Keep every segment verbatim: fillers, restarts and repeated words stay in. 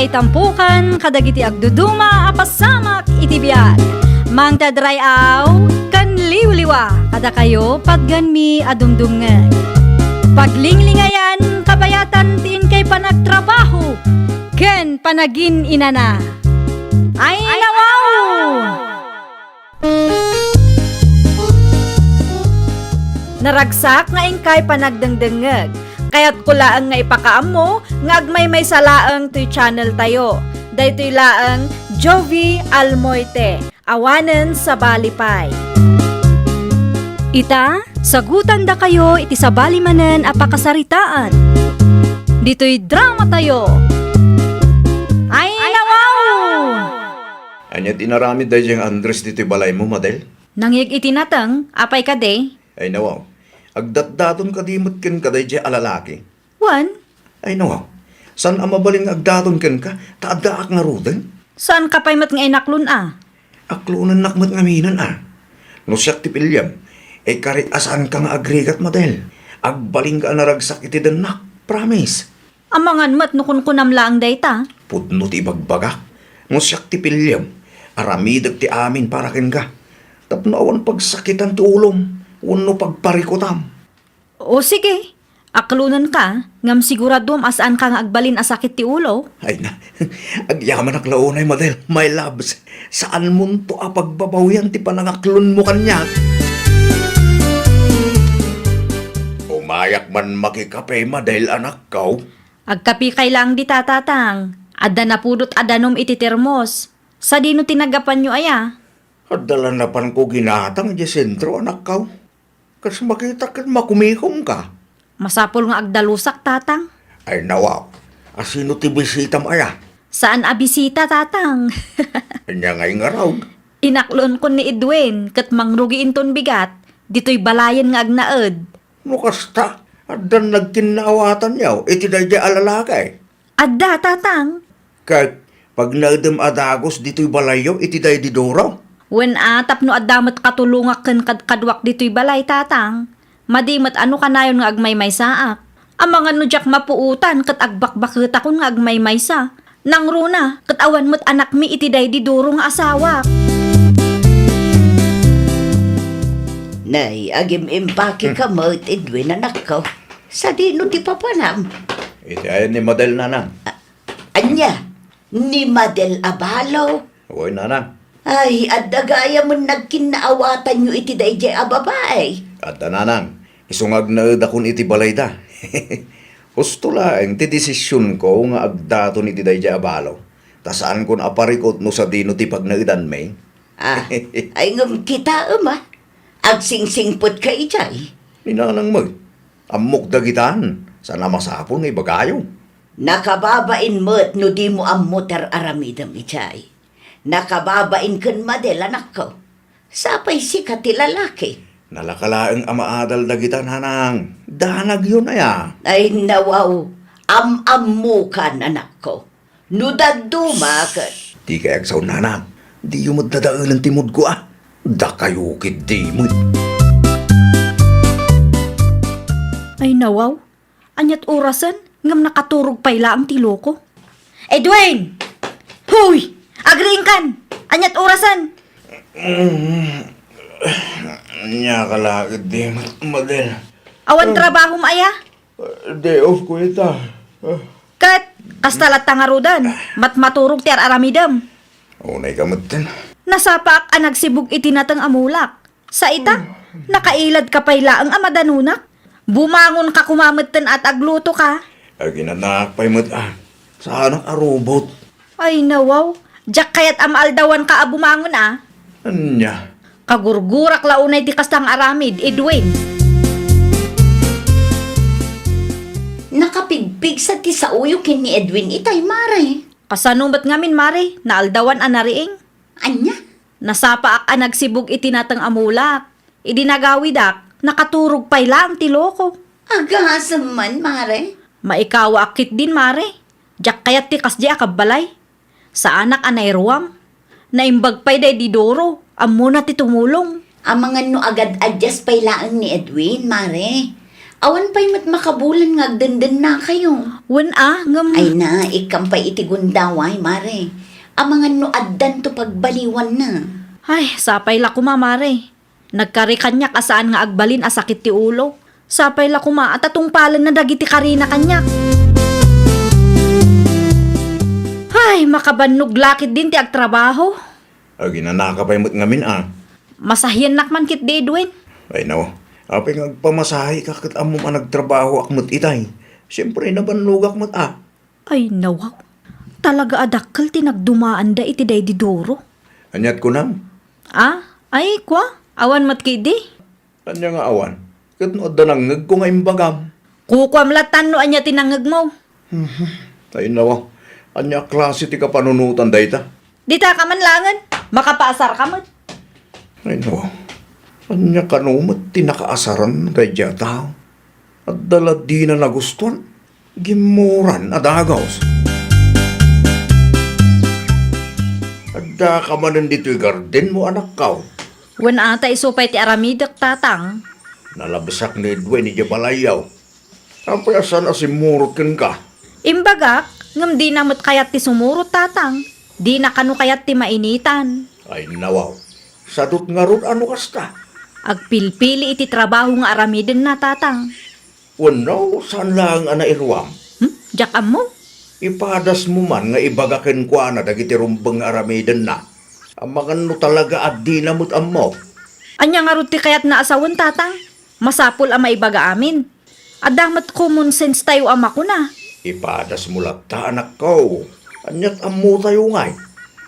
Itampukan kadagiti agduduma a pasamak iti biag. Mangted ray-aw ken liwliwa kadakayo patganmi a dumdumngeg. Paglinglingayan kabayatan ti inkay panagtrabaho ken panagin-inana. Ay, nawaw! Naragsak nga inkay panagdengdengngeg. Kayatko laeng nga ipakaammo nga agmaymaysa laeng toy channel tayo. Daytoy laeng Jovie Almoite, awanen sabali pay. Ita, sagutandakayo iti sabali manen a pakasaritaan. Ditoy drama tayo. Ay, nawaw! Ania ti inaramid daydiay nga Andres ditoy balaymo, Madel? Nangngeg iti nateng, apay kadi? Ay, nawaw. Agdatdaton kadi met kenka daydiay a lalaki? Wen. Ay, nawaw. Saan a mabalin nga agdaton kenka, ta addaak ngaruden? Saanka pay met nga inaklon a? Aklonennak met ngaminen a. No siak ti piliem, ikari a saanka nga agrigat, Madel. Agbalinka a naragsak iti dennak. Promise. Amangan met no kunkunam laeng dayta. Pudno ti ibagbagak. No siak ti piliem, aramidek ti amin para kenka. Tapno awan pagsakitan ti ulom, wenno pagparikutam. O sige, aklonenka, ngem siguraduem a saanka nga agbalin a sakit ti ulo. Ay na, agyamanak la unay, Madel, my loves. Saanmonto a pagbabawian ti panangaklonmo kaniak. Umayak man makikape, Madel, anakko. Agkapikay laeng dita, Tatang. Adda napudot a danum iti termos. Sadino ti nagapanyo aya? Adda la napanko ginatang idiay sentro, anakko. Kas makitak ket makumikomka. Masapul nga agdalusak, Tatang. Ay, nawaw. Asino ti bisitam aya? Saan a bisita, Tatang. Ania ngay ngarud? Inaklonkon ni Edwin ket mangrugi inton bigat ditoy balayen nga agnaed. No kasta, addan nagkinnaawatanyo iti daydiay a lalaki? Adda, Tatang. Ket pagnaedem a dagus ditoy balayyo iti daydi Duro? Wen a, tapno adda met katulongak ken kadkaduak ditoy balay, Tatang. Madi met a no kanayon nga agmaymaysaak. Amangan no diak mapuotan ket agbakbaketakon nga agmaymaysa. Nangruna ket awan met anakmi iti daydi Duro nga asawak. Nay, agim-impake ka met, Edwin, anakko. Sadino ti papanam? Iti ayan ni Madel, Nanang. A-, ania? Ni Madel a balo? Wen, Nanang. Ay, adda gayamen nagkinnaawatanyo iti daydiay a babai? Adda, Nanang. Isu nga agnaedakon iti balayda. Husto laeng ti desisionko nga agdaton iti daydiay a balo. Ta saankon a parikut no sadino ti pagnaedanmi. Ah, ay ngem kitaem a. Agsingsingpetka idiay. Ni Nanang met. Ammok dagitan. Saan a masapul nga ibagayo. Nakababain met no dimo ammo ti ar-aramidem idiay. Nakababain ken Madel, anakko. Sapay sika ti lalaki. Nalaka laeng a maadal dagita, Nanang. Danagyon aya. Ay, nawaw. Am-ammokan, anakko. No dadduma ket. Dikay agsaon, Nanang. Diyo met dadaelen ti moodko, a. Dakayo ketdi met. Ay, nawaw. Aniat orasen, ngem nakaturog pay laeng ti loko. Edwin! Huy! Agriingkan! Aniat orasen? Mm. Ania ka la ketdi, Madel? Awan trabahom aya? Day off ko ita. Ket, kasta latta ngaruden, mat-, maturog ti ar-aramidem. Unay ka metten. Nasapaak a nagsibug iti nateng a mulak. Sa ita, nakailadka pay laeng a madanunak. Bumangonka koma metten a ta aglutoka. Aginanaak pay met a. Saanak a robot. Ay, nawaw. Diak kayat a maaldawanka a bumangon a. Ania? Kagurgurak la unay ti kasta nga aramid, Edwin. Nakapigpigsa ti saoyo ken ni Edwin itay, Mare. Kasano met ngamin, Mare? Naaldawan a nariing. Ania? Nasapaak a nagsibug iti nateng a mulak. Idi nagawidak, nakaturog pay laeng ti loko. Agasem man, Mare. Maikawaak ketdin, Mare. Diak kayat ti kasdiay a kabbalay. Saanak a nairuam. Naimbag pay daydi Doro, ammona ti tumulong. Amangan no agad-adias pay laeng ni Edwin, Mare. Awan pay met makabulan nga agdendennakayo. Wen a, ngem Ay na, ikkam pay iti gundaway, mare. Amangan no addanto pagbaliwanna. Ay, sapay la koma, mare. Nagkari kaniak a saan nga agbalin a sakit ti ulo. Sapay la koma a tatungpalenna dagiti karina kaniak. Ay, makabannog la ketdin ti agtrabaho. Aginanaka pay met ngamin a. Masahiennak man ketdi, Edwin. Ay, nawa. Apay nga agpamasaheka ket ammom a nagtrabahoak met itay? Siempre, nabannogak met a. Ay, nawa. Talaga a dakkel ti nagdumaanda iti daydi Duro. Aniat kunam? A? Ay, kua? Awan met ketdi? Ania nga awan? Ket no adda nangngegko nga imbagam? Kukuam latta no ania ti nangngegmo. Mhm. Ay, nawa. Ania a klase ti kapanunotan dayta? Dita ka man laengen. Makapaasar ka met. Ay, nawa. Ania kano met ti nakaasaran daydiay a tao? Adda la dina nagustuan. Gimmuran a dagus. Addaka manen ditoy gardenmo, anakko. Wen a, ta isu pay ti aramidek, tatang. Nalabsak ni Edwin idiay balayyo. Apay a saan a simmurot kenka? Imbagak, ngem dina met kayat ti sumurot, tatang. Dina kano kayat ti mainitan. Ay, nawaw. Sadut ngarud a no kasta. Agpilpili iti trabaho nga aramidenna, tatang. Wenno, saan laeng a nairuam? Hmm? Diak ammo. Ipadasmo man nga ibaga kenkuana dagiti rumbeng nga aramidenna. Amangan no talaga a dina met ammo. Ania ngarud ti kayatna a sawen, tatang? Masapul a maibaga amin. Adda met common sense tayo a makuna. Ipadasmo latta, anakko. Aniat ammo tayo ngay?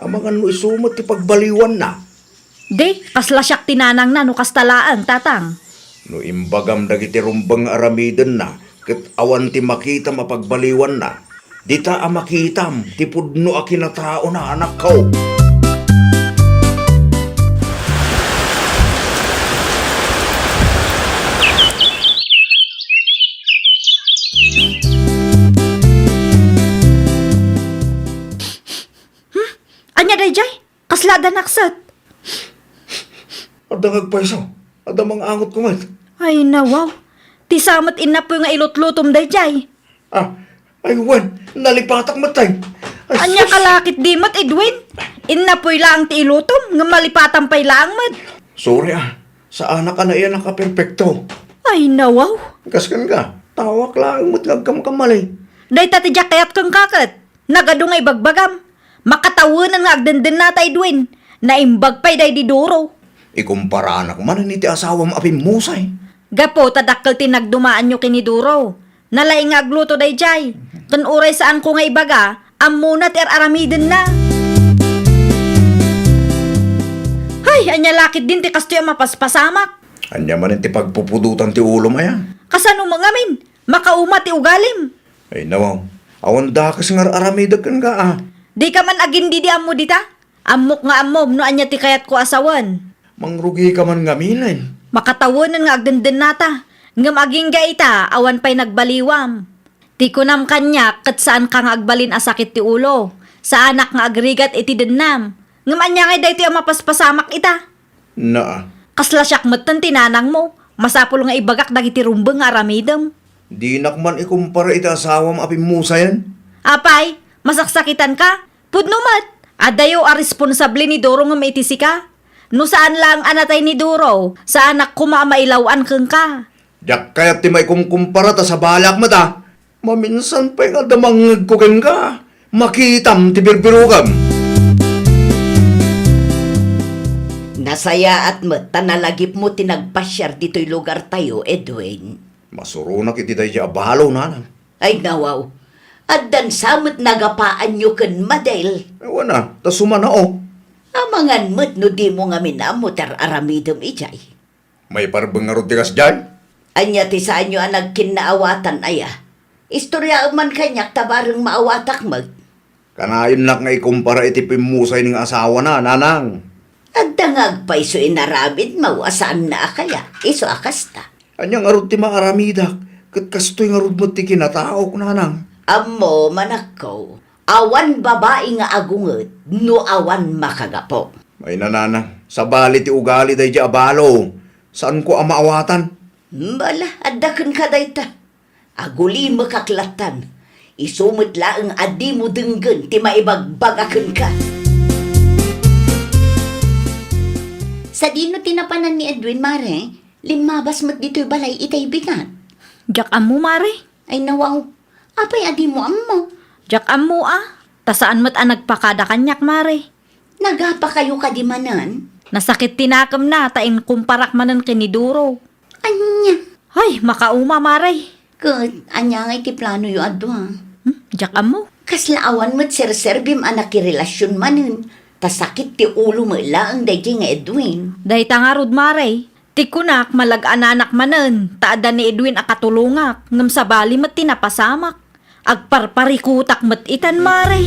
Amangan no isu met ti pagbaliwanna. Di, kasla siak ti nanangna no kasta laeng, tatang. No imbagam dagiti rumbeng nga aramidenna, ket awan ti makitam a pagbaliwanna, dita a makitam ti pudno a kinataona, anakko. Hmm? Ania daydiay? Kasla adda nakset? Adda nga agpayso. Adda mang-angotko met. Ay, nawaw. Ti sa met innapoy nga ilutlutom daydiay. Ah, ay, wen, nalipatak met, tay. Ay, ania sus! Ka lakit di met, Edwin? Innapoy laeng ti ilutom, ngem malipatam pay laeng met. Sorry, ah. Saanak a naiyanak a perpekto. Ay, nawaw. Kas kenka, tawak laeng met nga agkamkamali. Dayta ti diak kayat kenka ket. Nagadu nga ibagbagam. Makatawenan nga agdendennata, Edwin. Naimbag pay daydi Duro. Ikumparanak manen iti asawam a pimmusay. Gapu ta dakkel ti nagdumaanyo ken ni Duro. Nalaing nga agluto daydiay. Ken uray saanko nga ibaga, ammona ti ar-aramidenna. Hay, ania lakit din ti kastoy a mapaspasamak? Ania manen ti pagpupudotan ti ulom aya? Kasano mo ngamin? Makauma ti ugalim. Ay, nawaw. Awan dakes nga ar-aramidek kenka, a. Dika man agindidi ammo dita? Ammok nga ammom no ania ti kayatko a sawen. Mangrugika man ngamin, ay. Makatawenan nga agdendennata, ngem agingga ita, awan pay nagbaliwam. Ti kunam kaniak, ket saanka nga agbalin a sakit ti ulo. Saanak nga agrigat iti dennam. Ngem ania ngay daytoy a mapaspasamak ita? Naa. Kasla siak metten ti nanangmo. Masapul nga ibagak dagiti rumbeng nga aramidem. Dinak man ikumpara iti asawam a pimmusayen. Apay, masaksakitanka? Pudno met, adayo a responsable ni Duro ngem iti sika. No saan laeng a natay ni Duro, saanak koma a mailaw-an kenka. Diak kayat ti maikumkumpara ta sabaliak met a. Maminsan pay nga adda mangngegko kenka, makitam ti birbirokam. Nasayaat met ta nalagipmo ti nagpasiar ditoy lugartayo, Edwin. Masuronak iti daydi a balo, nanang. Ay, nawaw. Addan sa met nagapaanyo ken Madel. Awan a, ta sumanao. Amangan met no dimo ngamin ammo ti ar-aramidem idiay. Maiparebbeng ngarud ti kasdiay? Ania ti saanyo a nagkinnaawatan aya? Istoryaem man kaniak ta bareng maawatak met. Kanayon nak nga ikumpara iti pimmusay ni nga asawana, nanang. Adda nga agpayso inaramidmo a saanna a kaya, isu a kasta. Ania ngarud ti maaramidak, ket kastoy ngarud met ti kinataok, nanang. Ammo, manakko, awan babai nga agunget no awan makagapu. Ay, nanang, sabali ti ugali daydi a balo. Saanko a maawatan. Bala, adda kenka dayta. Agulimekak lattan. Isu met laeng a dimo denggen ti maibagbaga kenka. Sadino ti napanan ni Edwin, Mare? Limmabas met ditoy balay itay bigat. Diak ammo, Mare. Ay, nawaw. Apay a dimo ammo? Diak ammo a. Ta saan met a nagpakada kaniak, Mare. Nagapakayo kadi manen? Nasakit ti nakemna ta inkumparak manen ken ni Duro. Ania? Ay, makauma, Mare. Ket ania ngay ti planoyo a dua? Hmm, diak ammo. Kasla awan met serserbim a nakirelasion manen, ta sakit ti ulo met laeng daydiay nga Edwin. Dayta ngarud, Mare. Ti kunak, malag-ananak manen, ta adda ni Edwin a katulongak, ngem sabali met ti napasamak. Agparparikutak met itan, Mare.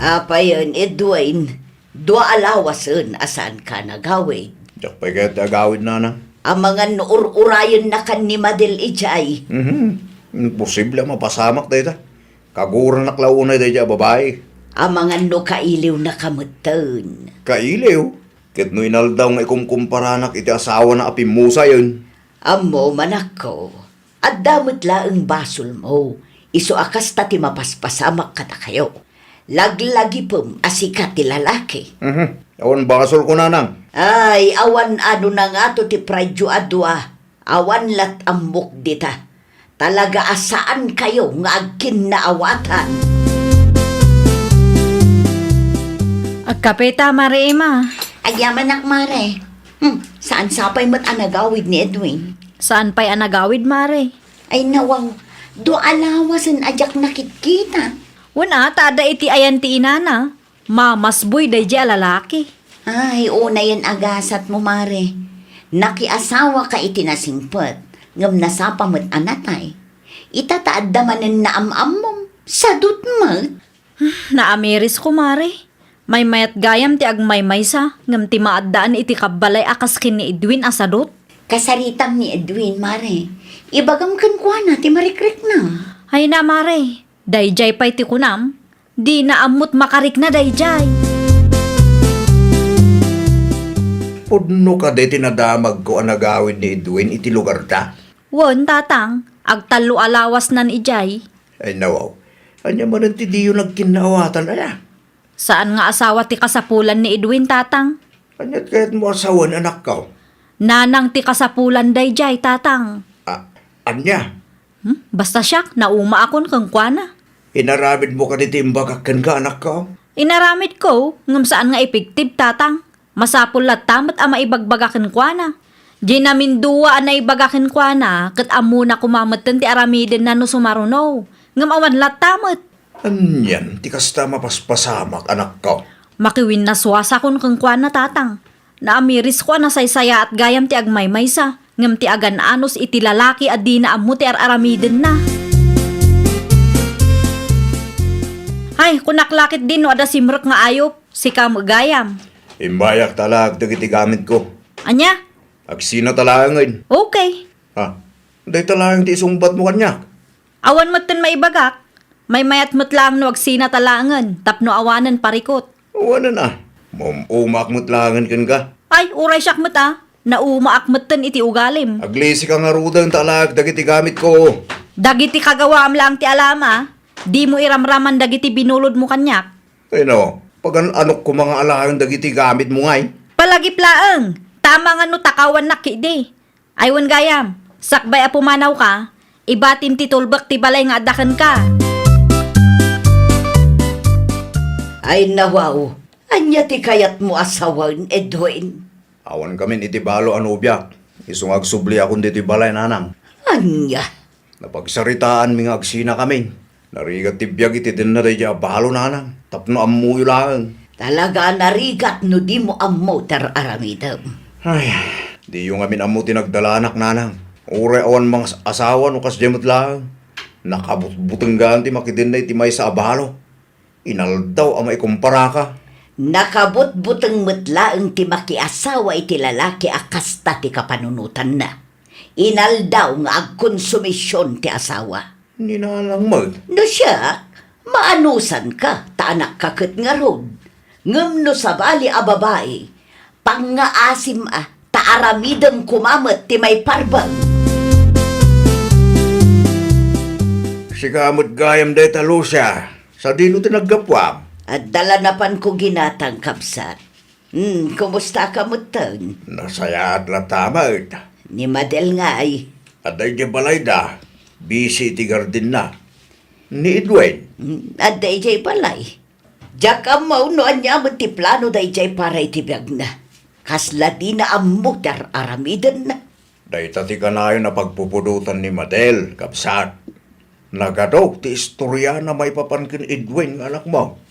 Apayen, Edwin, dua a lawasen a saanka nagawid. Diak pay kayat ti agawid, nanang. Amangan no ur-urayennakan ni Madel idiay. Mhm. Imposible a mapasamak dayta. Kaguranak la unay daydiay a babai. Amangan no kailiwnaka metten. Kailiw? Ket no inaldaw nga ikumkumparanak iti asawana a pimmusayen? Ammom, anakko, adda met laeng basolmo, isu a kasta ti mapaspasamak kadakayo. Laglagipem a sika ti lalaki. Mhm. Awan basolko, nanang. Ay, awan a no nangato ti prideyo a dua. Awan lat ammok dita. Talaga a saankayo nga agkinnaawatan. Agkape ta, Mare Emma. Agyamanak, Mare. Hmm, saan sa pay met a nagawid ni Edwin? Saan pay a nagawid, Mare? Ay, nawaw. Dua a lawasen a diak nakitkita. Wen a, ta adda iti ayan ti inana. Mamasboy daydiay a lalaki. Ay, unayen a gasatmo, Mare. Nakiasawaka iti nasingpet, ngem nasapa met a natay. Ita ta adda manen naam-ammom, sadut met. Hmm, naamirisko, Mare. Maymayat gayam ti agmaymaysa, ngem ti maaddaan iti kabbalay a kas ken ni Edwin a sadut. Kasaritam ni Edwin, Mare. Ibagam kenkuana ti marikrikna. Ay na, Mare. Daydiay pay ti kunam. Dina ammot makarikna daydiay. Pudno kadi ti nadamagko a nagawid ni Edwin iti lugarta? Wen, tatang, agtallo a lawasnan idiay. Ay, nawaw. Ania manen ti diyo nagkinnaawatan, aya? Saan nga asawa ti kasapulan ni Edwin, tatang. Aniat kayatmo a sawen, anakko? Nanang ti kasapulan daydiay, tatang. A-, ania? Hmm? Basta siak, naumaakon kenkuana. Inaramidmo kadi ti imbagak kenka, anakko? Inaramidko, ngem saan nga epektibo, tatang. Masapul latta met a maibagbaga kenkuana. Diay namindua a naibaga kenkuana, ket ammona koma metten ti aramidenna no sumaruno. Ngem awan latta met. Anian ti kasta a mapaspasamak, anakko? Makiwinnaswasakon kenkuana, tatang. Naamirisko a nasaysayaat gayam ti agmaymaysa, ngem ti agan-anos iti lalaki a dina ammo ti ar-aramidenna. Ay, kunak la ketdi no adda simrek nga ayup, sika met gayam. Imbayak ta alaek dagiti gamitko. Ania? Agsina ta laengen. Okay. Ha? Dayta laeng ti isungbatmo kaniak? Awan metten maibagak. Maymayat met laeng no agsina ta laengen tapno awanen parikut. Awanen a. Maum-umaak met laengen kenka. Ay, uray siak met a. Naumaak metten iti ugalim. Aglisika ngaruden ta alaek dagiti gamitko. Dagiti kagawaam laeng ti alam a. Dimo iramraman dagiti binulodmo kaniak. Ay no, pagan-anok koma nga alaen dagiti gamitmo ngay? Palagip laeng. Tama nga no takawannak ketdi. Ay wen gayam, sakbay a pumanawka, ibatim ti tulbek ti balay nga adda kenka. Ay nawaw, ania ti kayatmo a sawen, Edwin? Awan kamin iti balo a nobiak, isu nga agsubliakon ditoy balay, nanang. Ania? Napagsaritaanmi nga agsinakamin. Narigat ti biag iti denna daydiay a balo, nanang, tapno ammoyo laeng. Talaga a narigat no dimo ammo ti ar-aramidem. Ay, diyo ngamin ammo ti nagdalanak, nanang. Uray awan mangas-asawa no kasdiay met laeng. Nakabutbutenggan ti makidenna iti maysa a balo. Inaldaw a maikumparaka. Nakabutbuteng met laeng ti makiasawa iti lalaki a kasta ti kapanunotanna. Inaldaw nga agkonsumision ti asawa. Ni nanang met. No siak, maanusanka, ta anakka ket ngarud. Ngem no sabali a babai, pangngaasim a, ta aramidem koma met ti maiparbeng. Sika met gayam dayta, Lucia. Sadino ti naggapuam? Adda la napanko ginatang, kabsat. Hmm, kumusta ka metten? Nasayaat latta met. Ni Madel ngay? Adda idiay balayda. Busy iti gardenna. Ni Edwin? Hmm, adda idiay balay. Diak ammo no ania met ti plano daydiay para iti biagna. Kasla dina ammo ti ar-aramidenna. Dayta ti kanayon a pagpupudotan ni Madel, kabsat. Nagadu ti istoriana maipapan ken Edwin nga anakmo.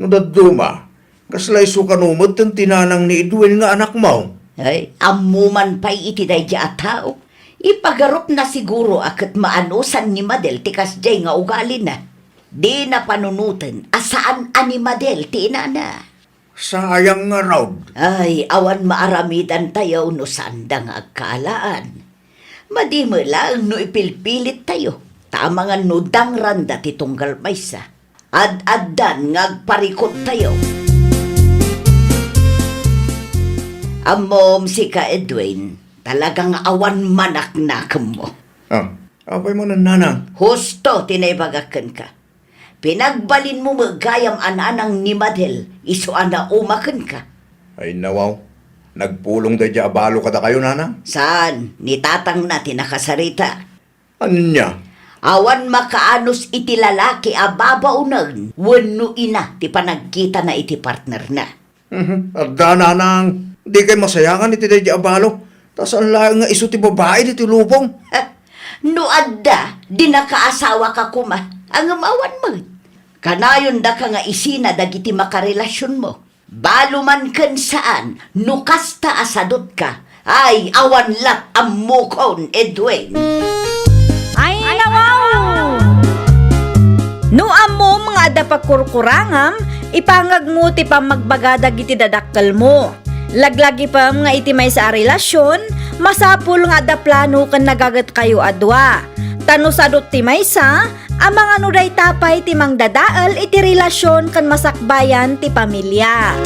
No dadduma, kasla isu kano metten ti nanang ni Edwin nga anakmo? Ay, ammo man pay iti daydi a tao. Ipagarupna siguro a ket maanusan ni Madel ti kasdiay nga ugalina. Dina panunoten a saan a ni Madel ti inana. Sayang ngarud. Ay, awan maaramidantayo no saanda nga agkaalaan. Madi met laeng no ipilpilittayo, ta amangan no dangranda ti tunggal maysa. Ad-addan nga agparikut tayo. Ammom, sika, Edwin, talaga nga awan manaknakemmo. Ah, apay manen, nanang? Husto ti naibagak kenka. Pinagbalinmo met gayam a nanang ni Madel isu a nauma kenka. Ay, nawaw. Nagpulong daydiay a balo kadakayo, nanang? Saan, ni tatangna ti nakasarita. Ania? Awan makaanus iti lalaki a babaonen wenno ina ti panagkitana iti partnerna. Mhm. Adda, nanang, dikay masayangan iti daydiay a balo, ta saan laeng nga isu ti babai ditoy lubong. No adda, di nakaasawa ka koma, ngem awan met. Kanayon daka nga isina dagiti makarelasionmo. Balo man ken saan, no kasta a sadutka, ay, awan lat ammokon, Edwin. Ay, nawaw! No ammom nga adda pagkurkurangam, ipangagmo ti pammagbaga dagiti dadakkelmo. Laglagipem nga iti maysa a relasion, masapul nga adda plano ken nagagetkayo a dua. Ta no sadut ti maysa, amangan no dayta pay ti mangdadael iti relasion ken masakbayan ti pamilia.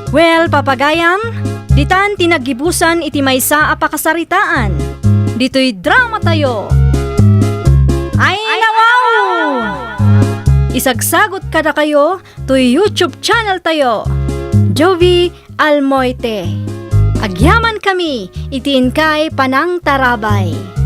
Well, papagayam, ditan ti naggibusan iti maysa a pakasaritaan. Ditoy dramatayo. Ay, nawaw! Isagsagot kadakayo toy YouTube channel tayo, Jovie Almoite. Agyamankami iti inkay panangtarabay.